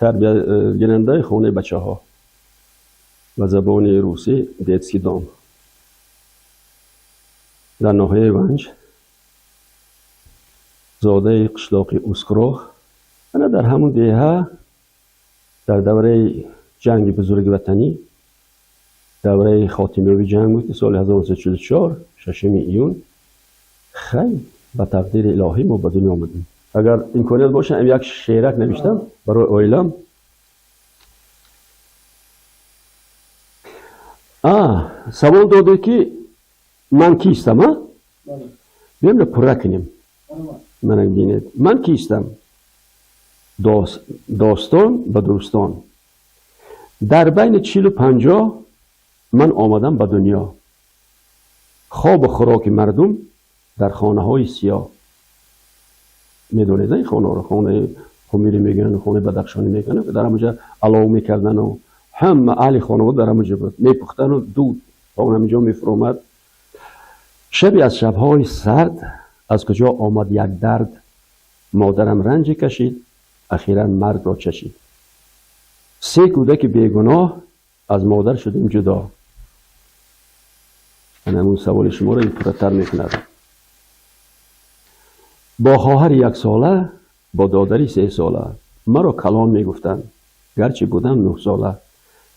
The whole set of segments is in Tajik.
Тарбиягирандаи хонаи бачаҳо, ба забони русӣ детский дом, дар ноҳияи Ванҷ, зодаи қишлоқи Ускроҳ. Ана дар ҳамун деҳа дар давраи Ҷанги Бузурги Ватанӣ, давраи хотимаи ҷанг буд, ки соли 1944, 6 июн, хай, ба тақдири илоҳӣ мо ба дунё омадем. Агар имконият боша, як шеърак навиштам барои оилам. Савол додед, ки ман кистам, а? Биём, пурра кунем. Мана бинед, ман кистам? Достон ба дӯстон. Дар байни 40-у 50 ман омадам ба дунё. Хобу хӯроки мардум дар хонаҳои сиёҳ. Медонед ин хонаро, хонаи Помирӣ мегӯянд, хонаи Бадахшонӣ мегӯянд. Дар ҳамаҷа алов мекардану ҳама аҳли хонавода дар ҳамаҷа буд, мепухтану дуд то ҳаминҷо мефуромад. Шабе аз шабҳои сард аз куҷо омад як дард, модарам ранҷе кашид, ахиран маргро чашид. Се кӯдаки бегуноҳ аз модар шудем ҷудо. Ҳамун саволи шуморо ин пурратар мекунад. Бо хоҳари яксола, бо додари сесола, маро калон мегуфтанд, гарчи будам 9-сола.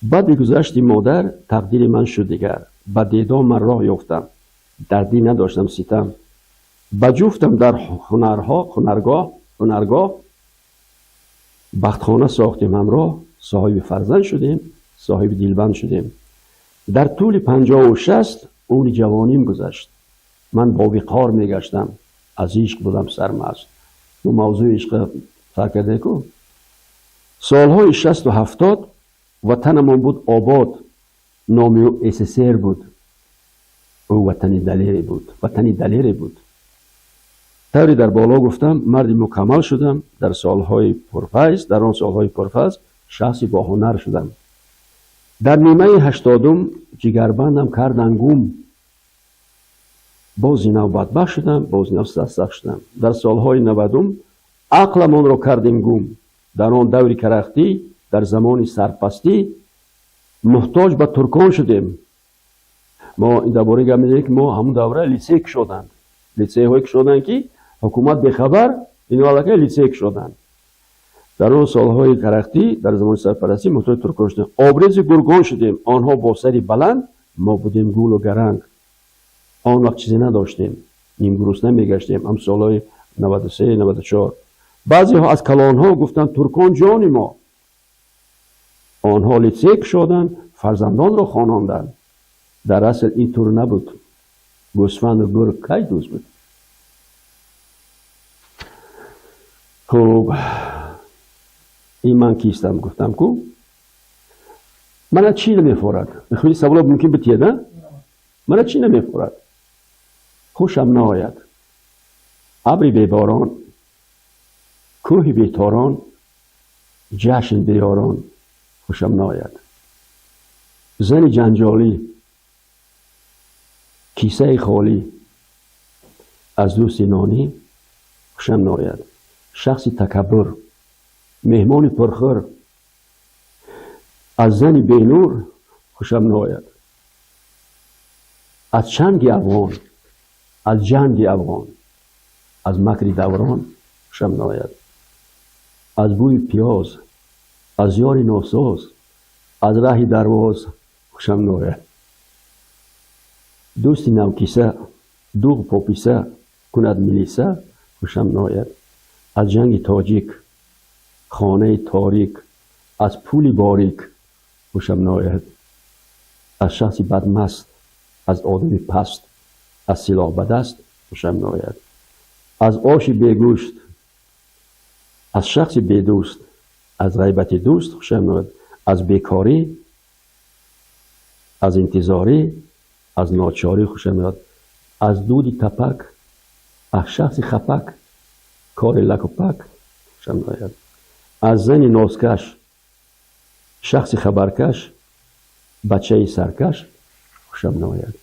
Баъди гузашти модар тақдири ман шуд дигар. Ба дедо ман роҳ ёфтам, дардӣ надоштам ситам. Ба ҷуфтам дар ҳунаргоҳ бахтхона сохтем ҳамроҳ, соҳиби фарзанд шудем, соҳиби дилбанд шудем. Дар тӯли 50-у 60 умри ҷавоним гузашт, ман бо виқор мегаштам, аз ишқ будам сармаст. Ду мавзӯи ишқа сар кардеку. Солҳои 60-у 70 ватанамон буд обод, номи ӯ СССР буд, ӯ ватани далере буд, ватани далере буд. Тавре дар боло гуфтам, марди мукаммал шудам дар солҳои пурфайз. Дар он солҳои пурфайз шахси боҳунар шудам. Дар нимаи 80-ум ҷигарбандам кардан гум, бози нав бадбахт шудам, бози нав сарсахт шудам. Дар солҳои 90-ум ақламонро кардем гум. Дар он даври карахтӣ, дар замони сарпастӣ муҳтоҷ ба туркон шудем. Мо дар бораи гап мезанем, ки мо ҳамун давра литсей кушоданд, литсейҳое кушоданд, ки ҳукумат бехабар, ино аллакай литсей кушоданд. Дар он солҳои карахтӣ, дар замони сарпарастӣ муҳтоҷи туркон шудем, обрези гургон шудем. Онҳо бо сари баланд, мо будем гулу гаранг. Он вақт чизе надоштем, нимгурусна мегаштем. Ҳам солҳои 93, 94 баъзеҳо аз калонҳо гуфтанд: «Туркон ҷони мо». Онҳо литсей кушоданд, фарзандонро хононданд. Дар асл ин тур набуд, гӯсфанду гург кай дӯст буд? Хуб, ин ман кистам гуфтам ку. Мана чӣ намефорад? Хеле саволо мумкин битиед. Мана чӣ намефорад? Хушам наояд абри беборон, кӯҳи беторон, ҷашн беёрон хушам наояд. Зани ҷанҷолӣ, кисаи холӣ, аз дӯсти нонӣ хушам наояд. Шахси такаббур, меҳмони пурхӯр, аз зани бенур хушам наояд. Аз чанги афғон, аз ҷанги афғон, аз макри даврон хушам наояд. Аз бӯи пиёз, аз ёри носоз, аз раҳи дарвоз хушам наояд. Дӯсти навкиса, дуғ пописа кунад милиса, хушам наояд. Аз ҷанги тоҷик, хонаи торик, аз пули борик хушам наояд. Аз шахси бадмаст, аз одами паст, аз силоҳ ба даст хушам наояд. Аз оши бегӯшт, аз шахси бедӯст, аз ғайбати дӯст хушам наояд. Аз бекорӣ, аз интизорӣ, аз ночорӣ хушам меояд. Аз дуди тапак, аз шахси хапак, кори лаку пак хушам меояд. Аз зани нозкаш, шахси хабаркаш, бачаи саркаш хушам наояд.